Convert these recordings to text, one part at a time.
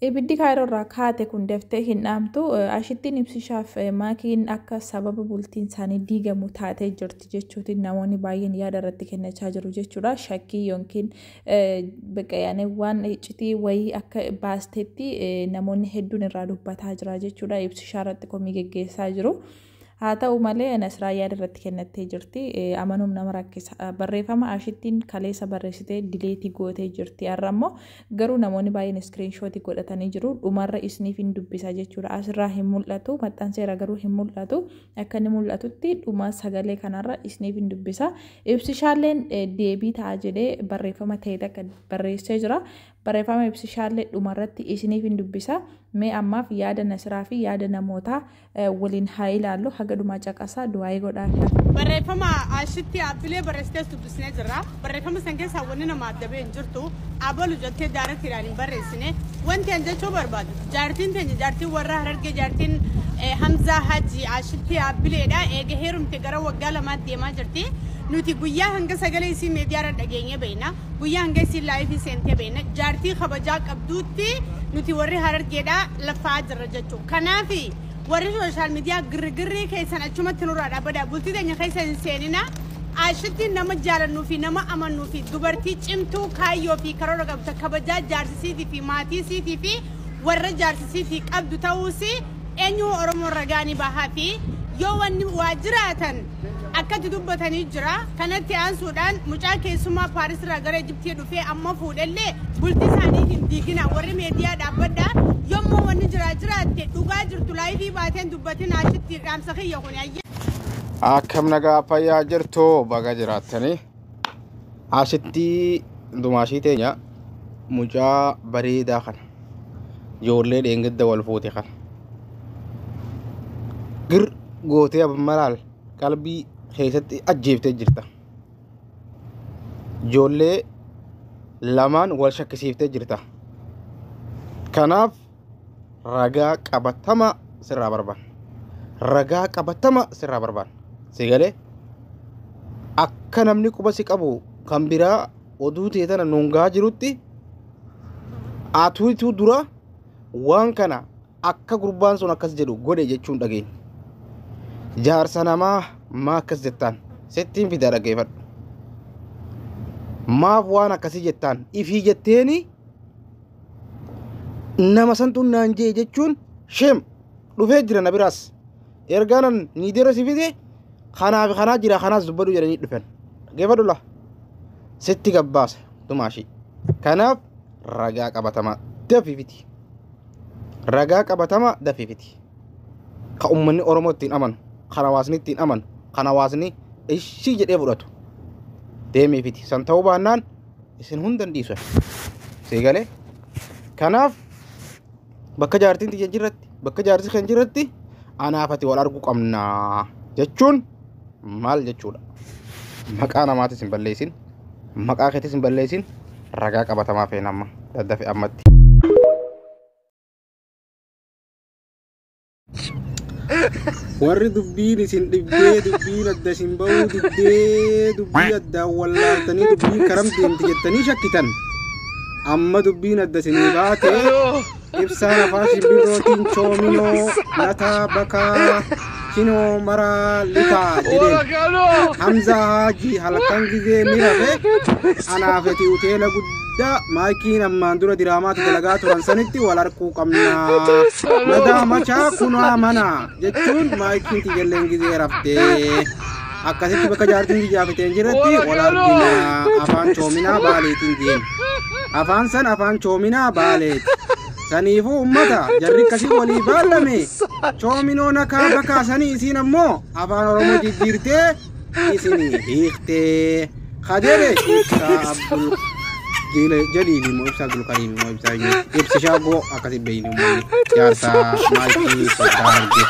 Ibiddi Kaayiroo irraa kaate kun daftee hin dhaamtu. Ashittiin Ibsishaaf Maakiin akka sababa bultiin isaanii diigamu taatee jirti jechuutiin namoonni baay'een yaada irratti kennachaa jiru jechuudha. Shakkii yookiin yaani waan iccitii wayii akka baastetti namoonni hedduun irraa dubbataa jira jechuudha. Ibsishaa irratti komii geggeessaa jiru. Haa ta'u malee Nasraa yaada irratti kennattee jirti. Amanuun nama rakkisa. Barreeffama Ashittiin kaleessa barreessitee dileetii gootee jirti. Har'a immoo garuu namoonni baay'een iskiriinshootii godhatanii jiru. Dhumarra isiniif hin dubbisa jechuudha. Asirraa hin mul'atu. Maxxanseera garuu hin mul'atu. Akka inni mul'atutti dhuma sagalee kanarra isiniif hin dubbisa. Ibsishaalleen deebii ta'a jedhee barreeffama ta'e takka barreessee jira. Barreeffama Ibsishaallee dhumarratti isiniif hin dubbisa. Mee ammaaf yaada Nasraa fi yaada namootaa waliin haa ilaallu. Haga dhumaa caqasaa du'aayii godhaa. Barreeffama Ashitti Abbilee barreessitees dubbisnee jirra. Barreeffama san keessaa wanni nama adda ba'e hin jirtu. Abalu jettee daarattiidhaan hin barreessine. Wanti an jechuu barbaadu jaartiin teenya jaartiin warra Harargee jaartiin Hamzaa Haji Ashitti Abbileedha. Eega heerumte gara waggaa lamaatti deemaa jirti. Nuti guyyaa hanga sagalee isii miidiyaarra dhageenyee beekna. Guyyaa hanga isii laayifii seentee beekna. Jaartii kabajaa qabduutti nuti warri Harargeedha lafaa jirra jechuudha. Kanaaf warri sooshaal miidiyaa girgirrii keessan achumatti nurraa dhaabbadha. Bultii teenya keessa hin seenina. Ashittiin nama jaalannuu fi nama amannuu fi dubartii cimtuu kaayyoo fi karoora qabdu kabajaa jaarsisiitii fi maatiisiitii fi warra jaarsisiitii qabdu ta'uus eenyu Oromoo ragaa ni bahaa fi yoo wanni waa jiraatan akkatti dubbatanii jira. Kanatti aansuudhaan mucaa keessummaa Paaris irraa gara Ijiptii dhufee amma fuudhellee bultii isaanii hin diigina. Warri meediyaa dhaabbadha. Yommuu wanni jira jiraatte dhugaa jirtu laayifii baateen dubbatin achitti dhaamsa kiyya kun ayyee. Akkam nagaa fayyaa jirtu baga jiraattanii. Ashitti dumaashii teenya mucaa bareedaa kana ijoollee dheengadda wal fuute kana gir gootee malaal qalbii keessatti ajjeeftee jirta. Ijoollee lamaan wal shakkisiiftee jirta. Kanaaf ragaa qabatama sirraa barbaanna. Ragaa qabatama sirraa barbaanna. Si galee akka namni quba si qabu kan biraa oduu ta'e tana nuun gahaa jirutti atuutu dura waan kana akka gurbaan sun akkas jedhu godhe jechuun dhageenya. Jaarsa namaa maa akkas jettaan sittiin fidaa dhaggeeffadhu. Maaf waan akkasii jettaan ifii jetteeni nama santuun naan jee jechuun sheem dhufee jira na biraas. Ergaanan niideera si fide kanaaf kanaa jira kanaas dubbadhu jedhanii dhufan. Dhaggeeffadhu laa sitti gabbaasa tumaashii. Kanaaf ragaa qabatamaa dafii fiti. Ragaa qabatamaa dafii fiti. Ka uummanni Oromoo ittiin amanu, kan hawaasni ittiin amanu, kan hawaasni ishii jedhee fudhatu. Deemee fiti. San ta'uu baannaan isin hunda hin dhiisu. Sii galee? Kanaaf bakka jaartiin tiyya jirratti, bakka jaarsi kan jirratti anaaf ati wal arguu qabna jechuun maal jechuudha? Maqaa namaatis hin balleessin, maqaa keetis hin balleessin, ragaa qabatamaa feena amma daddafe ammatti. Warri dubbiin isin dhibdee dubbiin adda isin ba'uu diddee dubbii addaan wallaaltanii dubbiin karam deemti jettanii shakkitan. Amma dubbiin adda isinii baate ibsaan afaan shimbirrootiin choominoo lataa bakaa chinoo maraa litaa jedheen. Hamzaa Haajii halkan gizee ni rafe anaaf ati hoteela guddaa maakiin ammaan dura diraamaatti dalagaa turan sanitti wal arguu qabna. Nagaa machaa kunaa mana jechuun maakiin tijalleen gizee raftee. Akkasitti bakka jaartiin kiyyaa fiteen jiretti wal argina afaan choominaa baaleetiin jeen. Afaan san afaan choominaa baaleeti. Saniifuu ummata jarri akkasii walii baallame choominoo nakaa bakaa sanii isiin ammoo afaan Oromoo jijjiirtee isinii hiiktee. Kajedhe Ibsaa Abdul Jaliili moo Ibsaa Abdul Kariim moo Ibsaa Ibsishaa goo akkasi beeyni uummanni jaarsaa maayikii soddaa arge.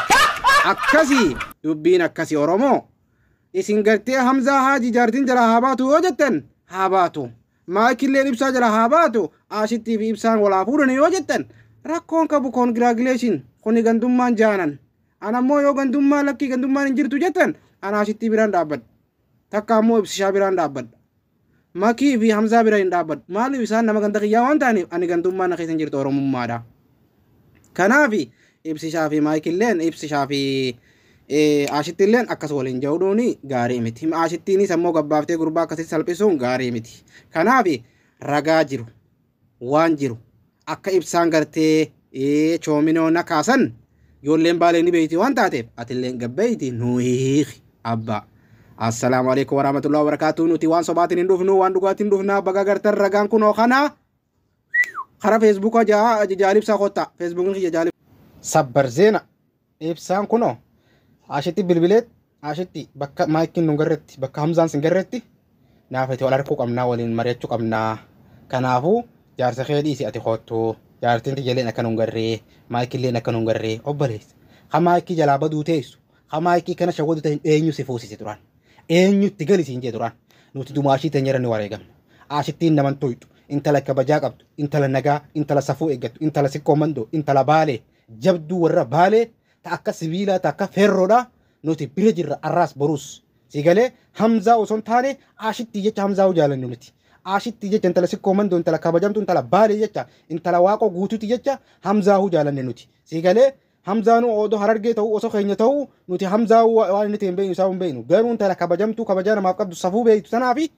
Akkasii dubbiin akkasii Oromoo. Isin gartee Hamzaa Haaji jaartiin jala haa baatu yoo jettan haa baatu. Maayikilleen Ibsaa jala haa baatu Ashittii fi Ibsaan walaa fuudhan yoo jettan rakkoon qabu koongiraagileeshin kuni gandummaan jaanan. Ana ammoo yoo gandummaa lakkii gandummaan hin jirtu jettan ana Ashittii biraan dhaabbadha. Takka ammoo Ibsishaa biraan dhaabbadha. Makii fi Hamzaa bira hin dhaabbadhu. Maaliif isaan nama ganda kiyyaa waan ta'aniif ani gandummaan na keessa hin jirtu Oromummaadha. Kanaaf Ibsishaa fi Maayikilleen, Ibsishaa fi Ashittiilleen akkas waliin ja'uudhuun gaarii miti. Ashittiinis ammoo gabbaaftee gurbaa akkasitti salphisuun gaarii miti. Kanaaf ragaa jiru, waan jiru akka ibsaan gartee choominoo na kaasan ijoolleen Baalee ni beeyti waan taateef, atilleen gabbeeyti nu hiiki abbaa. Assalaamu alaikum warahmatullahi wabarakatuh. Nuti waan sobaatiin hin dhufnu, waan dhugaatiin dhufna. Baga gartan, ragaan kunoo kana karaa Feesbuuka jaalibsaa kottaa. Feesbuukni kiyya jaalib. Sabbar zeena ibsaan kunoo Ashitti bilbileet, Ashitti bakka maayikiin nu garretti, bakka Hamzaan sin garretti naaf itti wal arguu qabnaa, waliin mari'achuu qabnaa. Kanaafuu jaarsa kee dhiisi, ati kottu, jaartiin tiyyaleen akka nu garree, maayikilleen akka nu garree. Obboleessa, ha maayikii jalaa baduu teessu, ha maayikii kana shawwatu ta'in, eenyu si fuusise duraan? Eenyutti gali siin jee duraan? Nuti dumaashii teenya irra ni wareegamna. Ashittiin naman tuyxu, intala kabajaa qabdu, intala nagaa, intala safuu eeggattu, intala Sikkoo Mandoo, intala Baalee jabduu, warra Baalee ta akka sibiilaa, ta akka feerroodha. Nuti bira jirra arraas boruus. Si galee? Hamzaa osoo hin taane Ashittii jecha Hamzaa jaalannu nuti. Ashittii jecha, intala Sikkoo Mandoo, intala kabajamtu, intala Baalee jecha, intala Waaqoo Guutuuti jecha Hamzaa jaalanne nuti. Si galee? Hamzaanuu odoo Harargee ta'uu, osoo keenya ta'uu, nuti Hamzaa waan inni ta'e hin beeknu, isaa hin beeknu. Garuu intala kabajamtuu, kabajaa namaaf qabdu, safuu beektu tanaafi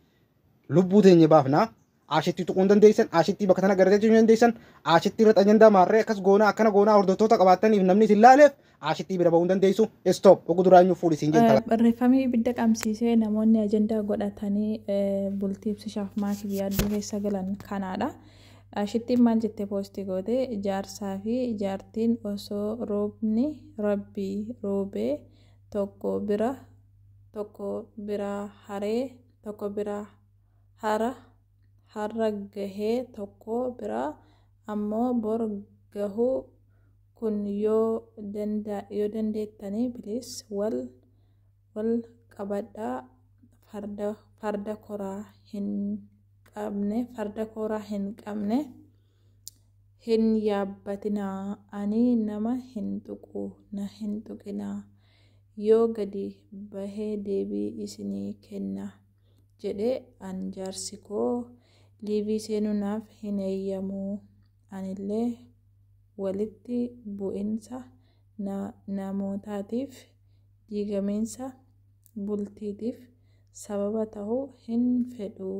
lubbuu teenya baafnaa. Ashittii tuquu hin dandeessan, Ashittii bakka tana gargatee hin dandeessan, Ashittii irratti ajandaa maarree akkas goonaa akkana goonaa hordoftoota qabaattaniif namni isin laaleef Ashittii bira bahuu hin dandeessu. Stop. Ogu duraa eenyu fuudhi siin jeen. Barreeffamni ibidda qabsiisee namoonni ajandaa godhatanii bultii Ibsishaaf Maakii yaaddoo keessa galan kanaadha. Ashittiin maal jettee poostii goote? Jaarsaa fi jaartiin osoo roobni rabbii roobee tokko bira haree, tokko bira hara har'a gahee, tokko bira ammoo bor gahuu kun yoo dandeettanii please wal qabadhaa. Farda koraa hin qabne, farda koraa hin qabne hin yaabbatinaa. Ani nama hin tuqu, na hin tuqinaa. Yoo gadi bahee deebii isinii kenna jedhe an jaarsi koo live seenuu naaf hin eeyyamu. Anillee walitti bu'insa namootaatiif, diigamiinsa bultiitiif sababa ta'uu hin fedhu.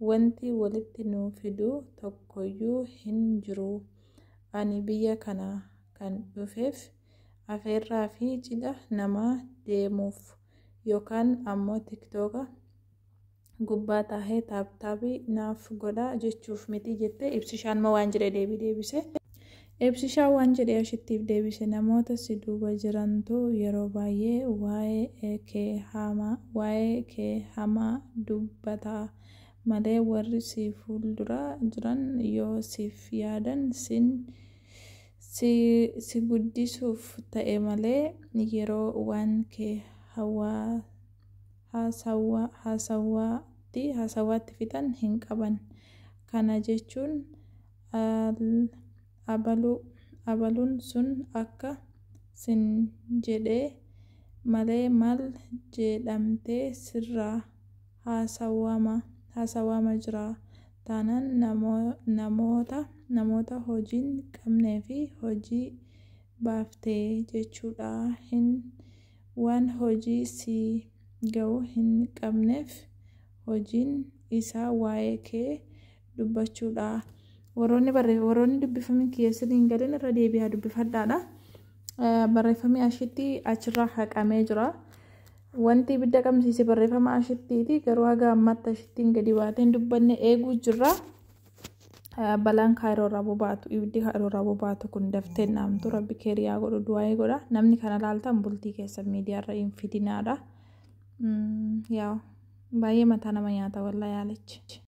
Wanti walitti nu fidu tokkoyyuu hin jiru. Ani biyya kana kan dhufeef afeerraa fi cidha namaa deemuuf yookaan ammoo TikToka gubbaa taahee tap tapii naaf godhaa jechuuf miti jette. Ibsishaan ma waan jedhe deebii deebise. Ibsishaan waan jedhe Ashittiif deebise: namoota si duuba jirantu yeroo baay'ee waa'ee kee hamaa dubbata malee warri si fuuldura jiran yoo siif yaadan sin si guddisuuf ta'e malee yeroo waan kee haasawwaatti fixan hin qaban. Kana jechuun abaluun sun akka sin jedhee malee maal jedhamtee sirraa haasawwama jira taanaan namoota hojii hin qabnee fi hojii baaftee jechuudha. Waan hojii si ga'u hin qabneef hojiin isaa waa'ee kee dubbachuudha. Warroonni dubbifamni kiyya hin galin irra deebi'aa dubbifadhaadha. Barreeffamni Ashitti achirraa haqamee jira. Wanti ibidda qabsiise barreeffama Ashittiiti. Garuu haga ammaatti Ashittiin gadi baatee hin dubbanne, eeguu jirra. Balaan Kaayiroo irraa bobaatu, ibiddi Kaayiroo irraa bobaatu kun daftee dhaamtu. Rabbi keeriyaa godhu, du'aayee godha. Namni kana laaltan bultii keessa miidiyaarra hin fidinaadha. Yaa, baay'ee mataa nama nyaata wallaa yaalichi.